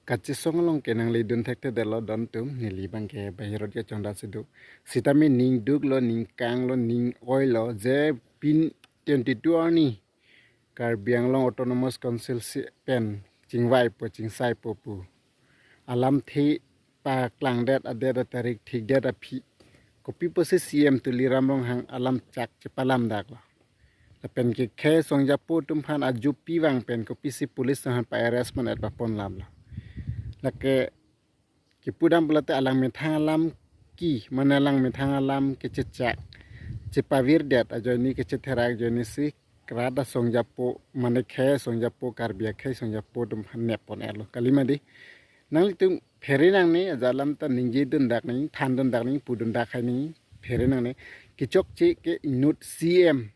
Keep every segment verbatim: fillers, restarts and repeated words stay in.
Kachesong along ke nangli dun thekthedetlo don atum, neli abang ke bahirot kachongdat si do. Sitame ning duklo, ning kanglo, ning oilo, je pini twenty-two arni Karbi Anglong Autonomous Council si pen chingvaipo, chingsaipo pu alamthe paklangdet adet atarik thikdet aphi kopi pusi C M Tuliram Ronghang alam chak chepalamdaklo. Lapen ke khei songjapo atum aphan ajupi vang pen kopisi police aphan pa-arrest man-et paponlamlo. Lake kipudam pulote alang methang alam ki, mane alang methang alam kechechak chepavirdet ajoine, kechetherak ajoine si rat asongjapo, mane khei songjapo, Karbi akhei songjapo atum aphan neppon-etlo. Kalima dei, nanglitum phere nangne, aja alam ta ningjedundak nangji, thandundak nangji, pudundak hai nangji, phere nangne. Kechokche ke inut C M,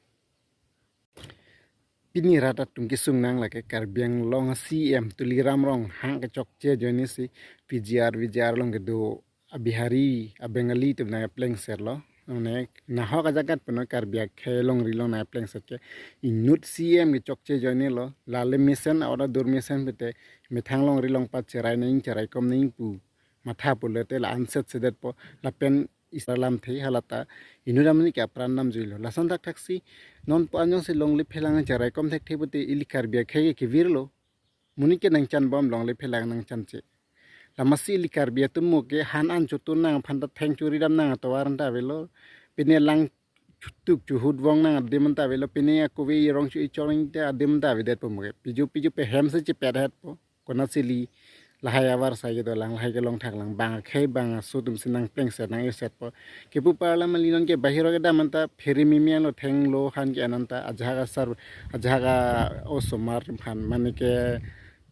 pini rat atum kesung nang lake Karbi Anglong C M Tuliram Ronghang kechokche ajoine si P G R, V G R along kedo a-Bihari, a-Bengali atum nangplengsetlo. Mane nahok ajagat punon Karbi akhei longri along nangplengset ke inut C M kechokche ajoinelo. Lale mesen a-order dur mesen pute methang longri along pacherai nangji, cheraikom nangji pu matha pulote la-anset sedetpo. Lapen isra lamthe halata inut amonit ke apran damjuilo. Lason thakthaksi non pu-an jongsi longle phelang cheraikom thekthe pute ili Karbi akhei ke kevirlo. Monit ke nangchanbom, longle phelang nangchanche. Lamasi ili Karbi atum mo ke han an chotun nang aphan ta theng chori dam nang atovar anta avelo. Pine lang chutuk chuhut vong nang adim anta avelo. Pine akove irong chu ichong ta adim anta avedetpo mo ke. Piju piju pe hem si chepet hetpo. Konatsi ili lahai avarsai kedolang, lahai kelongthaklang, bang akhei bang aso atum si nangplengset nang-irsetpo. Kipu parla mali non ke bahirot kedam anta phere mimi anlo, thenglo han ke-en anta ajahak asar, ajahak a-osomar atum aphan, mane ke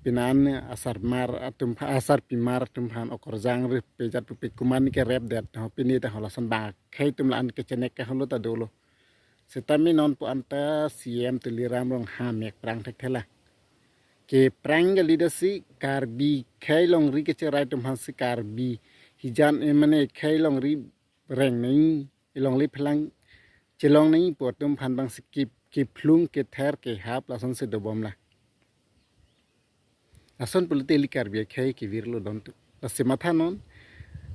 pine an asarmar atum aphan, asarpimar atum aphan okorjang rip pejat pupe komat ni kerepdet ho, pine ta ho lason bang akhei atum la-an kechenek ke holo ta dolo. Sitame non pu-an ta C M Tuliram Ronghang mek prang thekthela. Keprang kali dasi Karbi khei longri kecherai atum aphan si Karbi hijan, eh, mane khei longri reng nangji, ilongle phelang chelong nangji pu atum aphan bang si kip, kiphlung kether kehap lason si dobomla. Lason pulote ili Karbi akhei kevirlo don atum. Lasi mathanon.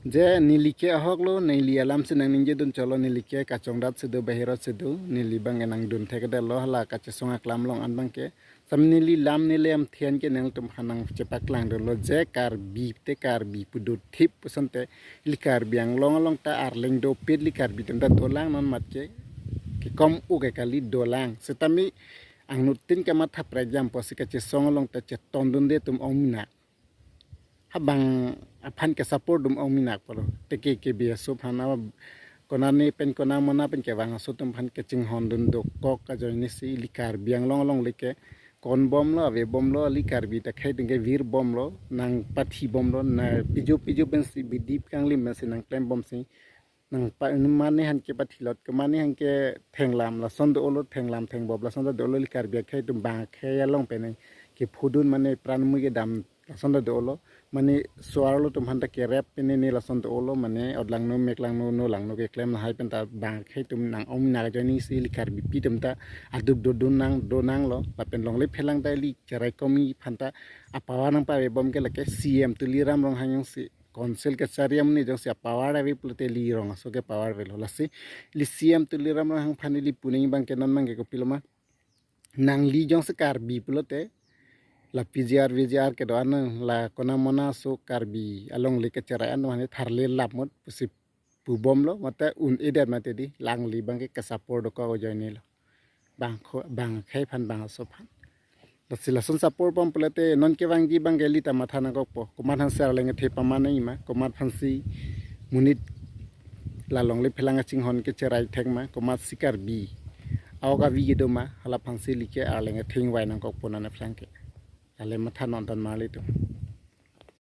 Je neli ke ahoklo, neli alam si nangningjedun cholo, neli ke kachongdat si do, bahirot si do, neli abang ke nangdun thekdetlo, hala kachesong aklam along an abang ke. Sitame neli lam neli amthian ke nangtum aphan nangchepaklangdunlo, je Karbi te Karbi pu dothip puson te ili Karbi Anglong along ta arleng dopet ili Karbi atum ta dolang, non mat ke kekom-o ke kali, dolang. Sitame angnuttin kamatha prek jam pusi kachesong along ta chetondunde atum ong minak. Habang aphan ke support dun ong minak pulo. Te ke kebi aso aphan ava konane pen kona mona pen kevang aso atum aphan kachinghondun dokok ajoine si ili Karbi Anglong alongle ke konbomlo, avebomlo, ili Karbi ta khei atum ke virbomlo, nangpathibomlo, na piju piju pensi bidi kanglim pensi nangklembomsi nangpa, mane han ke pathilot ke, mane han ke thenglam lason dolo, thenglam thengbop lason dolo, ili Karbi akhei atum bang akhei along pen kephudun mane pran mui kedam lason dolo, mane suar lo atum aphan ta kerep pine ne lason dolo, mane odlangno meklangno nolangno keklem lahai pen ta bang akhei atum nang-ong minak ajoine si ili Karbipi atum ta aduk dodun nang, do nanglo, lapen longle phelang ta ili cherai komi aphan ta apower nangpavebom ke lake C M Tuliram Ronghang jongsi Council kachari amonit jongsi apower ave pulote ili rong aso ke power avelo. Lasi ili C M Tuliram Ronghang aphan ili pu nangji abang ke non abang ke kopilo ma, nangli jongsi Karbi pulote la P G R V G R kedo-an, la kona mona aso Karbi alongle kecherai an mane tharle lapmut pusi pubomlo, mate un-edet mate dei, nangli abang ke kesupport dokok ajoinelo. Bang kho, bang akhei aphan, bang aso aphan. Lasi lason support bom pulote non kevangji abang ke ili ta matha nangkokpo. Komat aphansi arleng athe pamane ima, komat aphansi monit la longle phelang kachinghon kecherai thek ma, komatsi Karbi a-ok avi kedo ma, hala aphansi ili ke arleng athe ingvai nangkokpo non aphrang ke. Lale mathanon tan marli atum.